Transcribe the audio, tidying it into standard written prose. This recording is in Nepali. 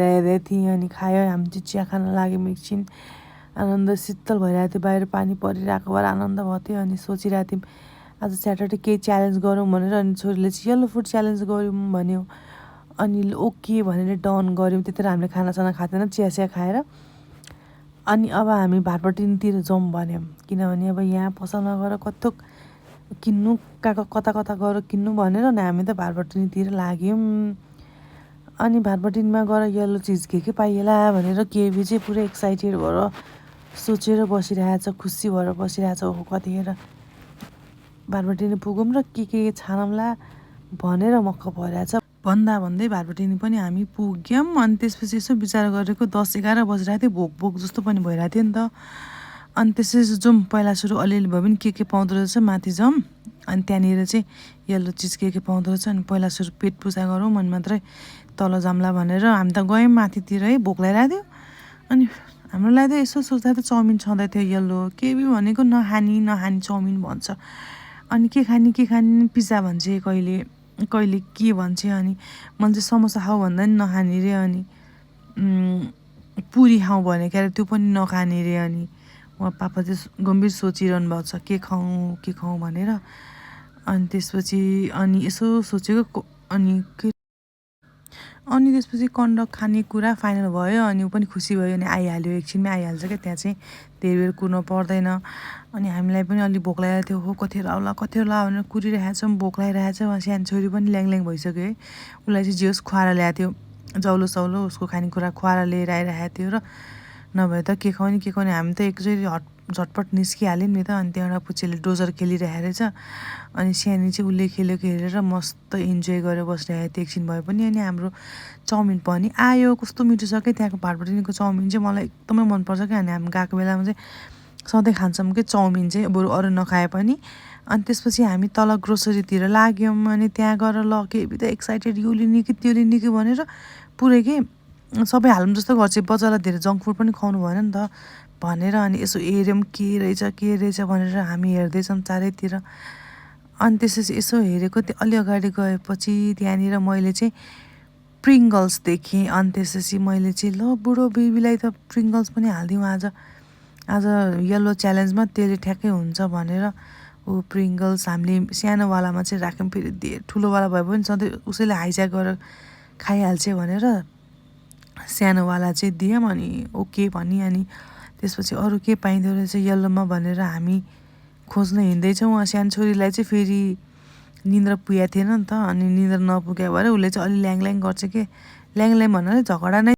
हेर्दै थिएँ अनि खायो। हामी चाहिँ चिया खान लाग्यौँ एकछिन। आनन्द शीतल भइरहेको थियो, बाहिर पानी परिरहेको भएर आनन्द भएको थियो। अनि सोचिरहेको थियौँ आज स्याटरडे केही च्यालेन्ज गरौँ भनेर। अनि छोरीले चाहिँ यल्लो फुड च्यालेन्ज गरौँ भन्यो। अनि ओके भनेर डन गऱ्यौँ। त्यतिखेर हामीले खानासाना खाँदैन, चियासिया खाएर। अनि अब हामी भाटपाटिनतिर जाउँ भन्यौँ, किनभने अब यहाँ पसलमा गएर कस्तो किन्नु, कता कता गएर किन्नु भनेर अनि हामी त भाटपाटिनतिर लाग्यौँ। अनि भाटपाटिनमा गएर यल्लो चिज के पाइएला भनेर केबी चाहिँ पुरै एक्साइटेड भएर सोचेर बसिरहेछ, खुसी भएर बसिरहेछ। ओहो कतिखेर भाटपाटिनी पुगौँ र के छानौँला भनेर मक्क परिरहेछ। भन्दै भाटपाटिनी पनि हामी पुग्यौँ। अनि त्यसपछि यसो विचार गरेको 10-11 बजिरहेको थियो, भोक जस्तो पनि भइरहेको थियो नि त। अनि त्यसपछि जाउँ पहिला सुरु अलिअलि भए पनि के पाउँदो रहेछ माथि जाउँ। अनि त्यहाँनिर चाहिँ यल्लो चिज के पाउँदो रहेछ अनि पहिला सुरु पेट पूजा गरौँ अनि मात्रै तल जाम्ला भनेर हामी त गयौँ माथितिर है। भोक लागिरहेको थियो। अनि हाम्रो लागि यसो सोच्दा त चाउमिन छँदै थियो यल्लो। केबी भनेको नखानी चाउमिन भन्छ। अनि के खाने पिज्जा भन्छ कहिले के भन्छ। अनि मैले चाहिँ समोसा खाऊ भन्दा नि नखाने रे। अनि पुरी खाउँ भनेको अरे त्यो पनि नखाने रे। अनि उहाँ पापा चाहिँ गम्भीर सोचिरहनु भएको छ के खाउँ भनेर। अनि त्यसपछि अनि यसो सोचेको अनि त्यसपछि कन्डक खानेकुरा फाइनल भयो। अनि ऊ पनि खुसी भयो। अनि आइहाल्यो, एकछिनमै आइहाल्छ क्या, त्यहाँ चाहिँ धेरै बेर कुर्नु पर्दैन। अनि हामीलाई पनि अलिक भोक लागेको थियो। हो कतिखेर आउला भनेर कुरिरहेको छौँ, भोक लागिरहेको छ। उहाँ सानो छोरी पनि ल्याङ भइसक्यो है। उसलाई चाहिँ जे होस् खुवाएर ल्याएको थियो, जौलो सौलो उसको खानेकुरा खुवाएर लिएर आइरहेको थियो। र नभए त के खाउने हामी त एकचोटि झटपट निस्किहाल्यौँ नि त। अनि त्यहाँबाट पुच्चेले डोजर खेलिरहेको रहेछ। अनि सानी चाहिँ उसले खेलेको हेरेर मस्त इन्जोय गरेर बसिरहेको थियो एकछिन भए पनि। अनि हाम्रो चाउमिन पनि आयो, कस्तो मिठो छ क्या त्यहाँको भाटपाटिनीको चाउमिन चाहिँ मलाई एकदमै मनपर्छ क्या। अनि हामी गएको बेलामा चाहिँ सधैँ खान्छौँ कि चाउमिन चाहिँ, बरु अरू नखाए पनि। अनि त्यसपछि हामी तल ग्रोसरीतिर लाग्यौँ। अनि त्यहाँ गएर ल केबी त एक्साइटेड, यो लिने कि त्यो लिने कि भनेर पुरै के सबै हालौँ जस्तो गर्छ। बच्चालाई धेरै जङ्क फुड पनि खुवाउनु भएन नि त भनेर। अनि यसो हेऱ्यौँ के रहेछ भनेर हामी हेर्दैछौँ चारैतिर। अनि त्यसपछि यसो हेरेको त्यो अलि अगाडि गएपछि त्यहाँनिर मैले चाहिँ प्रिङ्गल्स देखेँ। अनि त्यसपछि मैले चाहिँ ल बुढो बेबीलाई त प्रिङ्गल्स पनि हालिदिउँ आज यल्लो च्यालेन्जमा, त्यसले ठ्याक्कै हुन्छ भनेर ऊ प्रिङ्गल्स हामीले सानोवालामा चाहिँ राख्यौँ। फेरि धेरै ठुलोवाला भए पनि सधैँ उसैले हाइज्याक गरेर खाइहाल्छ भनेर सानोवाला चाहिँ दियौँ। अनि ओके भनी। अनि त्यसपछि अरू के पाइँदो रहेछ यल्लोमा भनेर हामी खोज्न हिँड्दैछौँ। सानो छोरीलाई चाहिँ फेरि निन्द्रा पुगेको थिएन नि त। अनि निन्द्रा नपुगे भएर उसले चाहिँ अलि ल्याङ गर्छ कि, ल्याङ भन्नाले झगडा नै